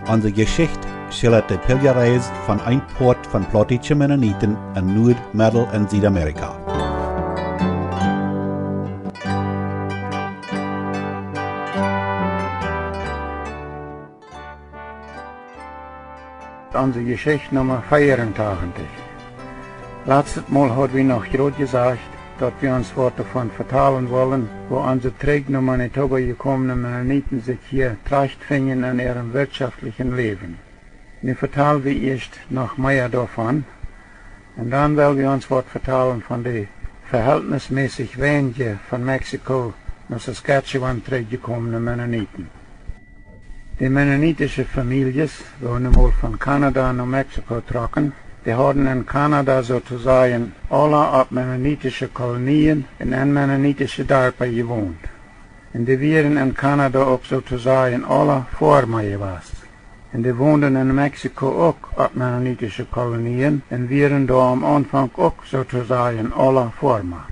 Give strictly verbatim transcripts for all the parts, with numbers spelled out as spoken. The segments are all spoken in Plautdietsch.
Onse Jeschicht schildat de Piljareis von een Poat von plautdietsche Mennoniten en Nuad-, Meddel- un Siedamerika. Onse Jeschicht Numma veeauntachentich. Latstet Mol haud wie noch jrod jesajcht, daut wie ons waut doavon vetalen wullen, woo onse trigj no Manitoba jekomne Mennoniten sikj hia trajchtfinjen en äarem wirtschoftlichen Läwen. Nu vetal wie ieescht noch mea doavon, un dan well wie ons waut vetalen von de veheltnismässich weinje von Mexiko no Saskatchewan trigjjekomne Mennoniten. De mennonitische Famieljes, woone mol von Kanada no Mexiko trocken, dee hauden en Kanada soo to sajen aula opp mennonitische Kolonien un en mennonitische Darpa jewont. Un dee wieren en Kanada uk soo to sajen aula Foarma jewast. Un dee wonden en Mexiko uk opp mennonitische Kolonien un wieren doa aum Aunfank uk soo to sajen aula Foarma.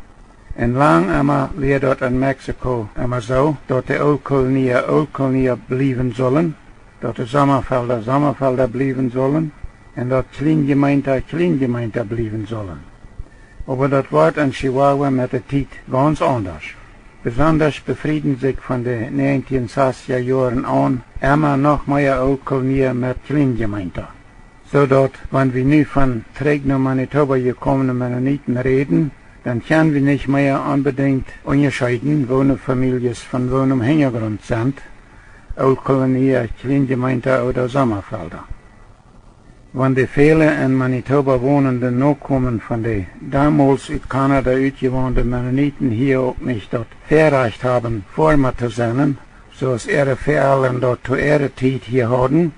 Un lang emma wia daut en Mexiko emma soo, daut de Ooltkolonia Ooltkolonia bliewen sullen, daut de Sommafelda Sommafelda bliewen sullen un daut Kjlienjemeenta Kjlienjemeenta bliewen sullen. Oba daut wort en Chihuahua met de Tiet gaunz aundasch. Besondasch befrieden sikj von de näajentieen sastja Joaren aun emma noch mea Ooltkolonia met Kjlienjemeenta. Soo daut, wan wie nu von trigj no Manitoba jekomne Mennoniten räden, dan kjenn wie nich mea onbedinjt unjascheeden, woone Famieljes von woonem Hinjagrunt sent, Ooltkolonia, Kjlienjemeenta ooda Sommafelda. Wan de väle en Manitoba wonende Nokomen von de domols ut Kanada utjewaundade Mennoniten hia uk nich daut Väarajcht haben, Foarma to sennen, soo aus äare Väaelren daut to äare Tiet hia hauden,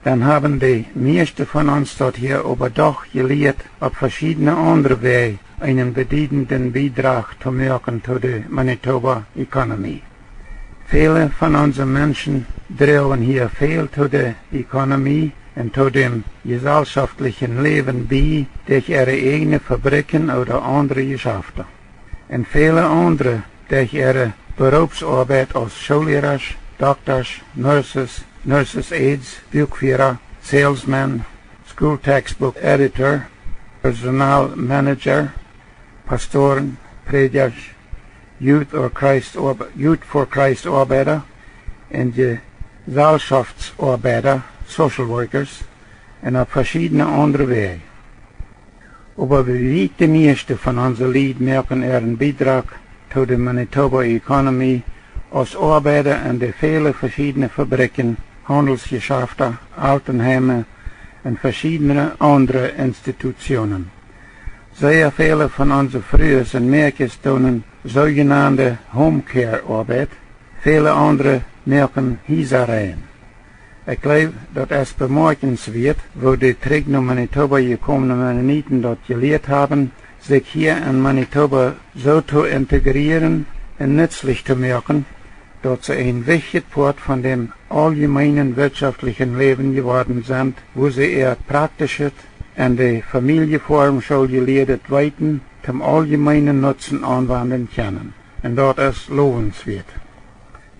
dan haben de mieeschte von ons daut hia oba doch jelieet, opp veschiedne aundre Wäaj eenen bediedenden Biedrach to moaken to de Manitoba Economy. Väle von onse Menschen droagen hia väl to de Economy un to däm jesellschoftlichen Läwen bie derch äare ieejne Fabrikjen ooda aundre Jeschafta. Un väle aundre derch äare Beroopsoabeit aus Schoollierasch, Doktasch, Nurses, Nurses Aides, Buakfiera, Salesman, School Textbook Editor, Personal Manager, Pastoren, Prädjasch, Youth or Christ Oab-, Youth for Christ Oabeida un Jesellschoftsoabeida, Social Workers, un opp veschiedne aundre Wäaj. Oba wie weeten, de mieeschte von onse Lied moaken äaren Biedrach to de Manitoba Economy aus Oabeida en de väle veschiedne Fabrikjen, Haundelsjeschafta, Altenheime un veschiedne aundre Institutionen. Sea väle von onse Frues un Mäakjes doonen soojenande Home Care Oabeit, väle aundre moaken Hiesa rein. Ekj jleew, daut es bemoakjenswieet, woo de trigj no Manitoba jekomne Mennoniten daut jelieet haben, sikj hia en Manitoba soo to integrieren un nutzlich to moaken, daut see een wichtjet Poat von däm auljemeenen wirtschoftlichen Läwen jeworden sent, woo see äa praktischet un de Famieljefoarmschool jelieedet Weeten toom auljemeenen Nutzen aunwenden kjennen. Un daut es lowenswieet.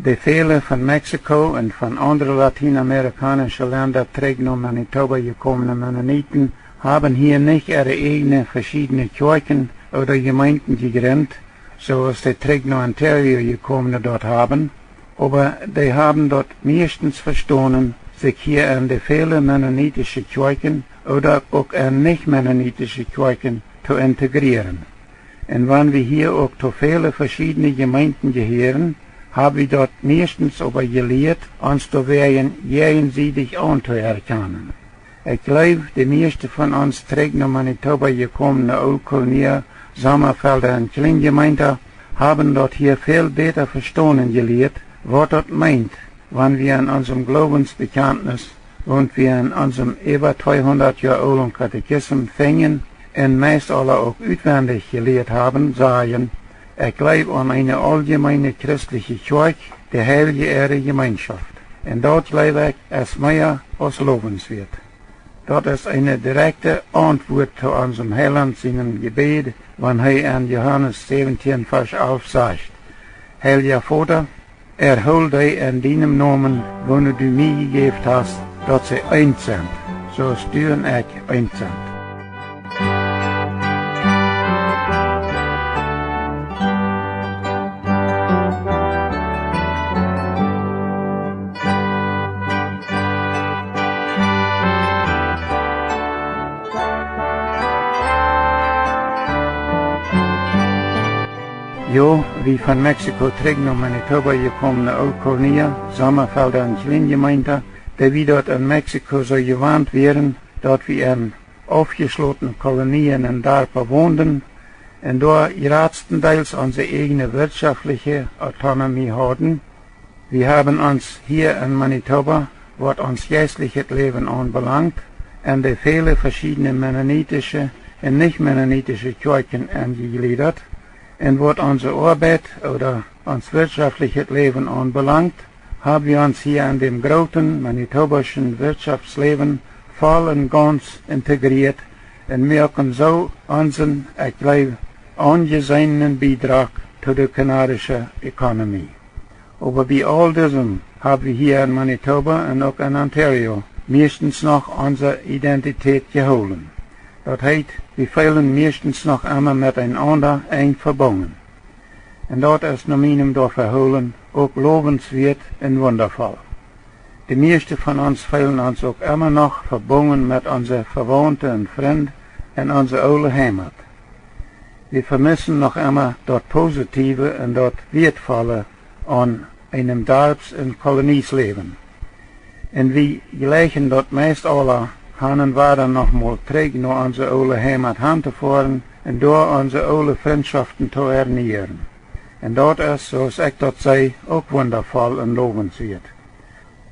De väle von Mexiko un von aundre latienamerikaunische Lenda trigj no Manitoba jekomne Mennoniten haben hia nich äare ieejne veschiedne Kjoakjen ooda Jemeenten jejrint, soo aus de trigj no Ontario jekomne daut haben, oba dee haben daut mieeschtens vestonen, sikj hia en de väle mennonitische Kjoakjen ooda uk en nich-mennonitische Kjoakjen to integrieren. Un wan wie hia uk to väle veschiedne Jemeenten jehieren, hab wie daut mieeschtens oba jelieet, ons doawäajen jäajensiedich auntoerkjanen. Ekj jleew, de mieeschte von ons trigj no Manitoba jekomne Ooltkolonia, Sommafelda un Kjlienjemeenta haben daut hia väl bäta vestonen jelieet, waut daut meent, wan wie en onsem Gloowensbekjantnis, waut wie en onsem äwa tweehundat Joa oolen Katechism finjen un meist aula uk utwendich jelieet haben, sajen: Ekj jleew aun eene auljemeene christliche Kjoakj, de Heilje äare Jemeenschoft. Un daut, jleew ekj, es mea aus lowenswieet. Daut es eene direkte Auntwuat to onsem Heilaunt sienem Jebäd, wan hee en Johanes säwentieen, Varsch alf sajcht: Heilja Voda, erhool dee en dienem Nomen, woone du mie jejäft hast, daut see eent sent, soo aus du un ekj eent sent. Jo, wie von Mexiko trigj no Manitoba jekomne Ooltkolonia, Sommafelda un Kjleenjemeenta, dee wie daut en Mexiko soo jewant wieren, daut wie en aufjeschlotne Kolonien un Darpa wonden un doa jratstendeels onse ieejne wirtschaftliche Autonomie hauden. Wie haben ons hia en Manitoba, waut ons jeistlichet Läwen aunbelangt, en de väle veschiedne mennonitische un nich mennonitische Kjoakjen enjejliedat, un waut onse Oabeit ooda ons wirtschaftlichet Läwen aunbelangt, hab wie ons hia en däm grooten manitobaschen Wirtschaftsläwen voll un gauns integrieet un moaken soo onsen, ekj jleew, aunjeseenen Biedrach to de kanadische Ekonomie. Oba bie aul disem hab wie hia en Manitoba un uk en Ontario mieeschtens noch onse Identität jehoolen. Daut heet, wie feelen mieeschtens noch emma met eenaunda enj vebungen. Un daut es no mienem Doafäahoolen uk lowenswieet un wundavoll. De mieeschte von ons feelen ons uk emma noch vebungen met onse Vewaunte un Frind en onse oole Heimat. Wie vemissen noch emma daut Positive un daut Wieetvolle aun eenem Darps- un Koloniesläwen. Un wie jleichen daut meist aula, han un wada noch mol trigj no onse oole Heimat han to foaren un doa onse oole Frintschoften to ernieren. Un daut es, soo aus ekj daut see, uk wundavoll un lowenswieet.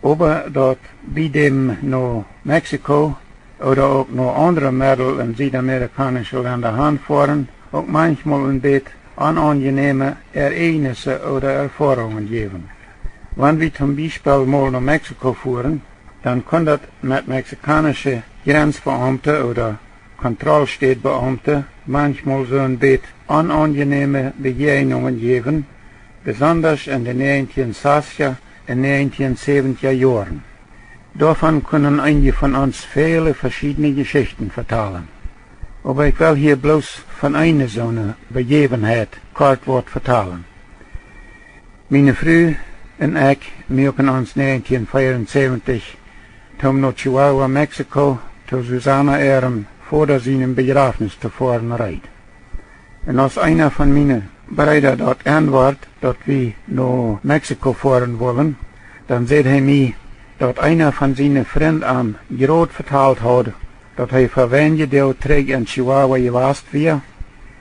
Oba daut bie däm no Mexiko ooda uk no aundre Meddel- un Südamerikaunische Lenda han foaren uk manchmol een bät onaunjenäme Ereignisse ooda Erfoarungen jäwen. Wan wie toom Biespel mol no Mexiko fuaren, dan kunn daut met mexikaunische Jrensbeaumte ooda Kontrollstädbeaumte manchmol soo een bät onaunjenäme Bejäajnungen jäwen, besondasch en de näajentieen sastja un näajentieen säwentja Joaren. Doavon kunnen eenje von ons väle veschiedne Jeschichten vetalen. Oba ekj well hia bloos von eene soone Bejäwenheit kort waut vetalen. Miene Fru un ekj muaken ons näajentieen veeaunsäwentich toom no Chihuahua, Mexiko, to Susana äarem Voda sienem Bejrafnis to foaren reed. Un aus eena von miene Breeda daut enwort, daut wie no Mexiko foaren wullen, dan säd hee mie, daut eena von siene Frind am jrod vetalt haud, daut hee fa weinje Doag trigj en Chihuahua jewast wia,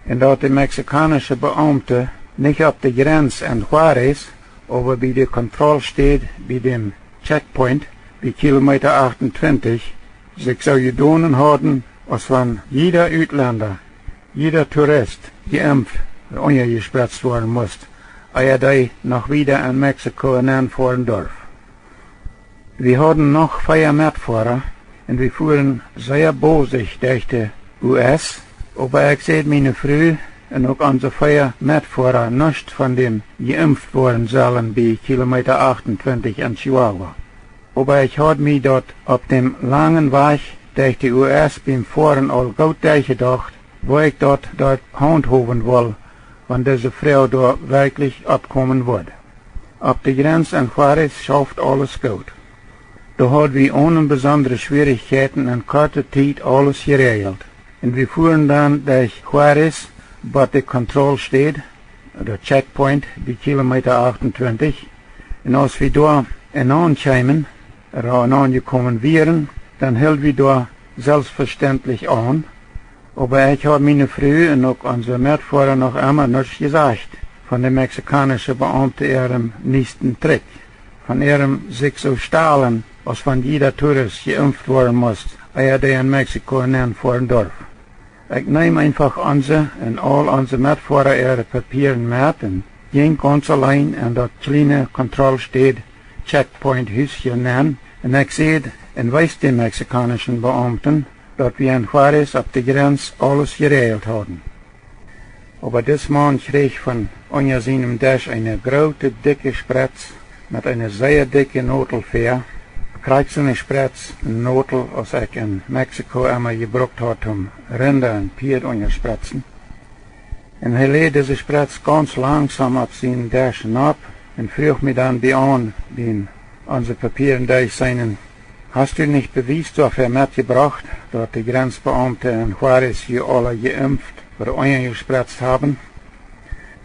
un daut de mexikaunische Beaumte nich opp de Jrens en Juárez, oba bie de Kontrollstäd, bie däm Checkpoint, bie Kilometa achtuntwintich, sikj soo jedonen hauden, aus wan jieda Utlenda, jieda Turist jeimft, unjajespretzt woaren must, ea dee noch wieda en Mexiko nenfoaren durf. Wie hauden noch vea Metfoara un wie fuaren sea bosich derch de U S, oba ekj säd miene Fru un uk onse vea Metfoara nuscht von däm jeimft woaren sellen bie Kilometa achtuntwintich en Chihuahua. Oba ekj haud mie daut opp däm langen Wajch derch de U S biem Foaren aul goot derchjedocht, woo ekj daut doa haunthowen wull, wan dise Froag doa werkjlich oppkomen wudd. Opp de Jrens en Juárez schauft aules goot. Doa haud wie one besondre Schwierichkjeiten en korte Tiet aules jeräajelt. Un wie fuaren dan derch Juárez bot de Kontrollstäd, de Checkpoint, bie Kilometa achtuntwintich. Un aus wie doa enaunkjeemen, ooda enaunjekomen wieren, dan hild wie doa selfstvestentlich aun. Oba ekj haud miene Fru un uk onse Metfoara noch emma nuscht jesajcht von de mexikaunische Beaumte äarem niesten Trikj, von äarem sikj soo stalen, aus wan jieda Turist jeimft woaren must, ea dee en Mexiko nenfoaren durf. Ekj neem eenfach onse un aul onse Metfoara äare Papieren met un jinkj gauns auleen en daut kjliene Kontrollstäd Checkpoint Husje nen un ekj säd un wees de mexikaunischen Beaumten, daut wie en Juárez opp de Jrens aules jeräajelt hauden. Oba dis Maun kjrieech von unja sienem Desch eene groote, dikje Sprez met eene sea dikje Nodel väa, Krakjt soone Spretz, Nodel, aus ekj en Mexiko emma jebrukt haud toom Rinda un Pieed unjaspretzen. Un hee läd dise Spretz gaunz langsom opp sienen Desch nopp un fruach mie dan bie aun, bie onse Papieren derchseenen: "Hast du nich Bewies doafäa metjebrocht, daut de Jrensbeaumte en Juarez jie aula jeimft ooda unjaspretzt haben?"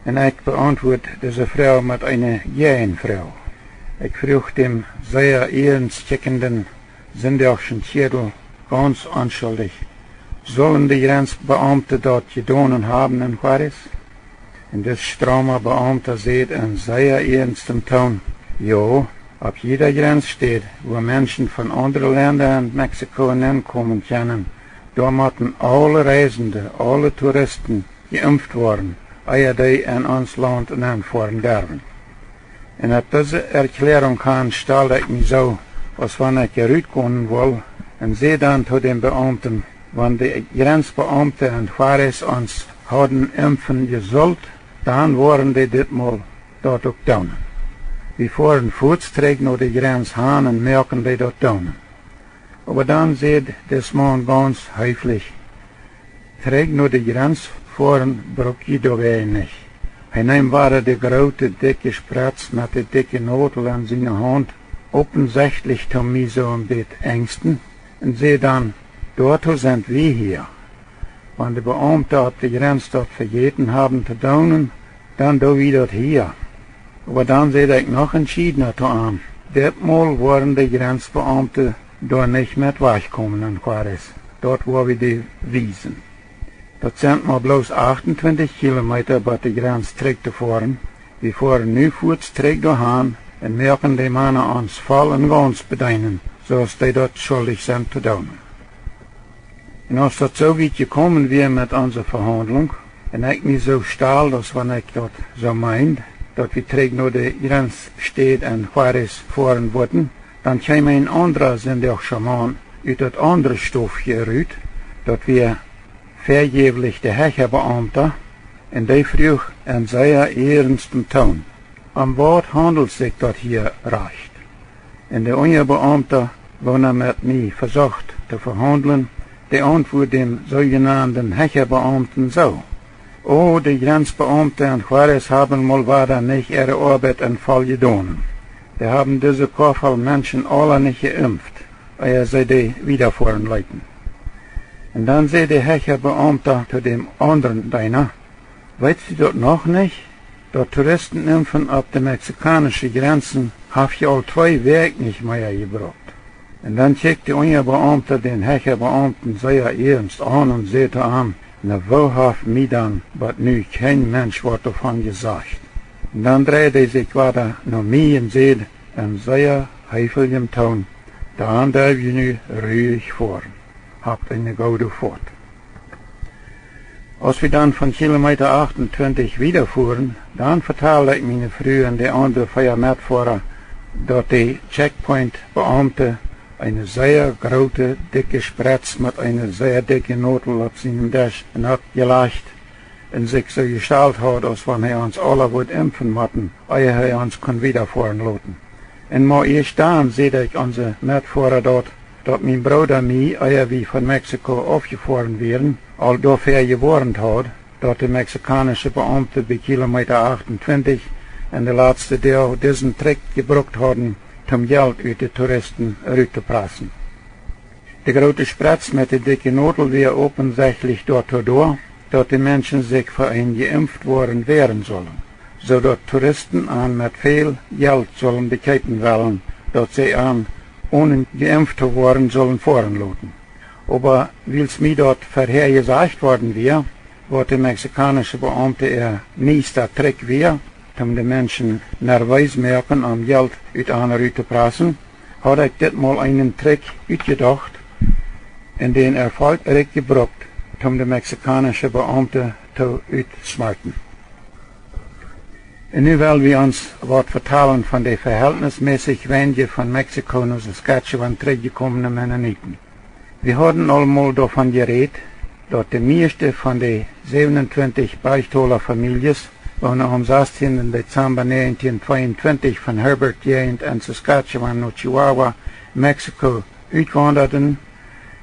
Un ekj beauntwuad dise Froag met eene Jäajenfroag. Ekj fruach däm sea iernst kjikjenden sindachschen Kjädel gaunz onschuldich: "Sullen de Jrensbeaumte daut jedonen haben en Juarez?" Un dis strauma Beaumta säd en sea iernstem Toon: "Jo, opp jieda Jrensstäd, wua Menschen von aundre Lenda en Mexiko nenkomen kjennen, doa motten aule Reisende, aule Touristen jeimft woaren, ea dee en ons Launt nenfoaren derwen." Un opp dise Erkjläarunk han stald ekj mie soo, aus wan ekj rutgonen wull, un säd dan to däm Beaumten: "Wan de Jrensbeaumte en Juarez ons hauden imfen jesullt, dan woaren dee ditmol daut uk doonen. Wie foaren fuaz trigj no de Jrens han un moaken dee daut doonen." Oba dan säd dis Maun gaunz heeflich: "Trigj no de Jrens foaren bruck jie doawäajen nich." Hee neem wada de groote dikje Spretz met de dikje Nodel en siene Haunt, opensechtlich toom mie soo een bät enjsten, un säd dan: "Doatoo sent wie hia. Wan de Beaumte opp de Jrens daut vejäten haben to doonen, dan doo wie daut hia." Oba dan säd ekj noch entschiedna to am: "Ditmol woaren de Jrensbeaumte doa nich met wajchkomen en Juarez. Daut woa wie dee wiesen. Daut sent mau bloos achtuntwintich Kilometa bat de Jrens trigj to foaren. Wie foaren nu fuaz trigj doa han un moaken de Mana ons voll un gaunz bedeenen, soo aus dee daut schuldich sent to doonen." Un aus daut soo wiet jekomen wia met onse Vehaundlunk, un ekj mie soo stald, aus wan ekj daut soo meend, daut wie trigj no de Jrensstäd en Juarez foaren wudden, dan kjeem een aundra sindachscha Maun ut daut aundre Stoffje rut, daut wia väajäwlich de hecha Beaumta, un dee fruach en sea iernstem Toon: "Om waut haundelt sikj daut hia rajcht?" Un de unja Beaumta, woona met mie vesocht to vehaundlen, dee auntwuad däm soojenanden hecha Beaumten soo: "O, de Jrensbeaumte en Juarez haben mol wada nich äare Oabeit en voll jedonen. Dee haben dise Koafel Menschen aula nich jeimft, ea see dee wiedafoaren leeten." Un dan säd de hecha Beaumta to däm aundren Deena: "Weetst du daut noch nich? Daut Touristeninfen opp de mexikaunsche Jrenzen haft je aul twee Wäakj nich mea jebrukt." Un dan kjikjt de unja Beaumta dän hecha Beaumten sea iernst aun un säd to am: "Na, woo haft mie dan bat nu kjeen Mensch waut doavon jesajcht?" Un dan dreid hee sikj wada no mie un säd en sea heeflichem Toon: "Dan derw jie nu ruich foaren. Habt eene goode Foat." Aus wie dan von Kilomeeta achtuntwintich wieda fuaren, dan vetald ekj miene Fru un de aundre vea Metfoara, daut de Checkpoint-Beaumte eene sea groote, dikje Sprez met eene sea dikje Nodel opp sienen Desch haud opjelajcht un sikj soo jestalt haud, aus wan hee ons aula wudd imfen motten, ea hee ons kunn wieda foaren loten. Un mau ieescht dan säd ekj onse Metfoara daut, daut mien Brooda mie, ea wie von Mexiko aufjefoaren wieren, aul doavon jewoarnt haud, daut de mexikaunsche Beaumte bie Kilomeeta achtuntwintich en de latste Doag disen Trick jebrukt hauden, om Jelt ut de Touristen ruttoprassen. De groote Sprez met de dikje Nodel wia opensechtlich doatoo doa, daut de Menschen sikj fa een jeimpft woaren wäaren sullen, soo daut Touristen an met väl Jelt sullen bekjeepen wellen, daut see an, onen jeimpft to woaren, sullen foaren loten. Oba wiels mie daut verhäa jesajcht worden wia, waut de mexikaunsche Beaumte äa niesta Trick wia, om de Menschen nerwees moaken, om Jelt ut an ruttoprassen, haud ekj ditmol eenen Trick utjedocht un dän erfolgreich jebrukt, om de mexikaunsche Beaumte to utsmarten. Un nu well wie ons waut vetalen von de verhältnismässich weinje von Mexiko no Saskatchewan trigjjekomne Mennoniten. Wie hauden aul mol doavon jerät, daut de mieeschte von de säwenuntwintich Bergthola Famieljes Woone aum sastieenden Dezamba näajentieen tweeuntwintich von Herbert Jäajent en Saskatchewan no Chihuahua, Mexiko utwaundaden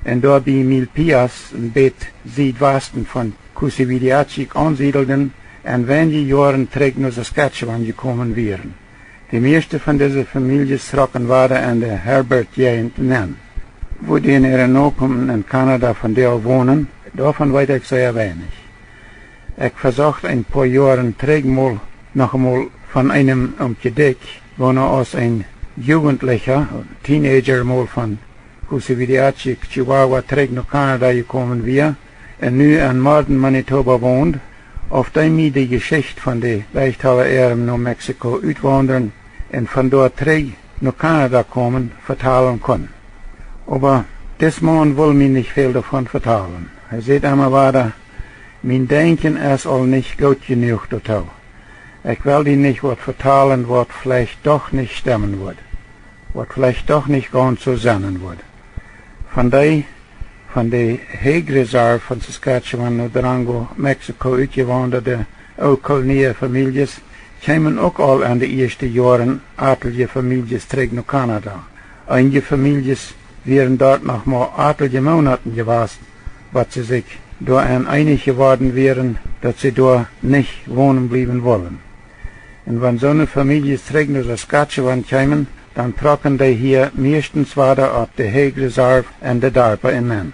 un doa bie Milpillas, een bät Siedwasten von Cusihuiriachi, aunsiedelden un weinje Joaren trigj no Saskatchewan jekomen wieren. De mieeschte von dise Famieljes trocken wada en de Herbert Jäajent nenn. Wua dän äare Nokomen en Kanada vondoag wonen, doavon weet ekj sea weinich. Ekj vesocht een poa Joaren trigj mol noch emol von eenem Omkje Dikj, woona aus een Jugentlicha, Teenager, mol von Cusihuiriachi, Chihuahua, trigj no Kanada jekomen wia un nu en Morden, Manitoba wont, auf dee mie de Jeschicht von de Beichtala äarem no Mexiko utwaundren un von doa trigj no Kanada komen vetalen kunn. Oba dis Maun wull mie nich väl doavon vetalen. Hee säd emma wada: "Mien Denkjen es aul nich goot jenuach doatoo. Ekj well die nich waut vetalen, waut veleicht doch nich stemmen wudd, waut veleicht doch nich gaunz soo sennen wudd." Von dee von de Hague Reserve von Saskatchewan no Durango, Mexiko utjewaundade Ooltkolonia Famieljes kjeemen uk aul en de ieeschte Joaren atelje Famieljes trigj no Kanada. Eenje Famieljes wieren doa noch mau atelje Moonaten jewast, waut see sikj doa en eenich jeworden wieren, daut see doa nich wonen bliewen wullen. Un wan soone Famieljes trigj no Saskatchewan kjeemen, dan trocken dee hia mieeschtens wada opp de Hague Reserve en de Darpa enenn.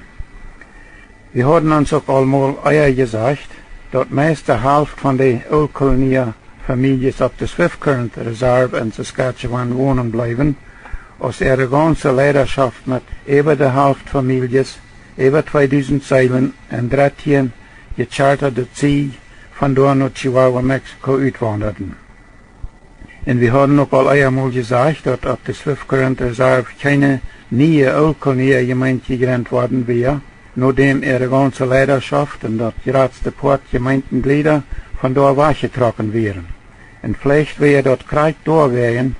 Wie hauden ons uk aul mol ea jesajcht, daut meist de Halft von de Ooltkolonia Famieljes opp de Swift Current Reserve en Saskatchewan wonen bleewen, aus äare gaunze Leidaschoft met äwa de Halft Famieljes, äwa tweedusent Seelen un dartieen jechartade Zieej von doa no Chihuahua, Mexiko utwaundaden. Un wie hauden uk aul eemol jesajcht, daut opp de Swift Current Reserve kjeene niee Ooltkolonia Jemeent jejrint worden wia, nodäm äare gaunze Leidaschoft un daut jratste Poat Jemeentejlieda von doa wajchjetrocken wieren. Un veleicht wia daut krakjt doawäajen,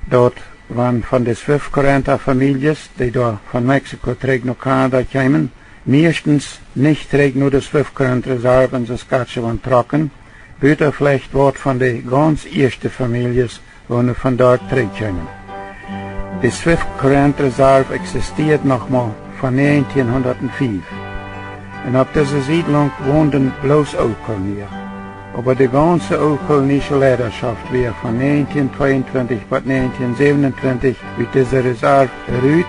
daut wan von de Swift Currenta Famieljes, dee doa von Mexiko trigj no Kanada kjeemen, mieeschtens nich trigj no de Swift Current Reserve en Saskatchewan trocken, buta veleicht waut von de gaunz ieeschte Famieljes, woone von doa trigj kjeemen. De Swift Current Reserve eksistieed noch mau von näajentieen hundat fief. Un opp dise Siedlunk wonden bloos Ooltkolonia. Oba de gaunze ooltkoloniesche Leidaschoft wia von näajentieen tweeuntwintich bat näajentieen säwenuntwintich ut dise Reserve rut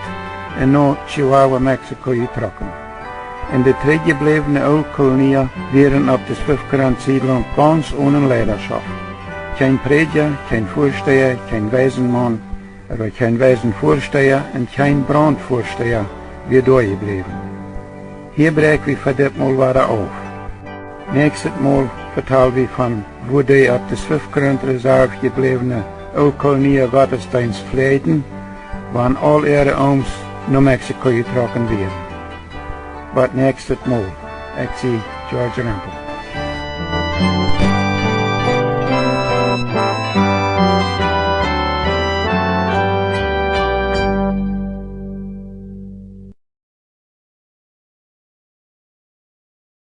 un no Chihuahua, Mexiko jetrocken. Un de trigjjebläwne Ooltkolonia wieren opp de Swift Current Siedlunk gaunz onen Leidaschoft. Kjeen Prädja, kjeen Väasteha, kjeen Weisenmaun, oba kjeen Weisenväasteha un kjeen Brauntväasteha wia doa jebläwen. Hia bräakj wie fa dit Mol wada auf. Näakjstet Mol vetal wie von woo dee opp de Swift Current Reserve jebläwne Ooltkolonia Gottesdeenst fläajden, wan aul äare Ooms no Mexiko jetrocken wieren. Bat näakjstet Mol, ekj sie George Rempel.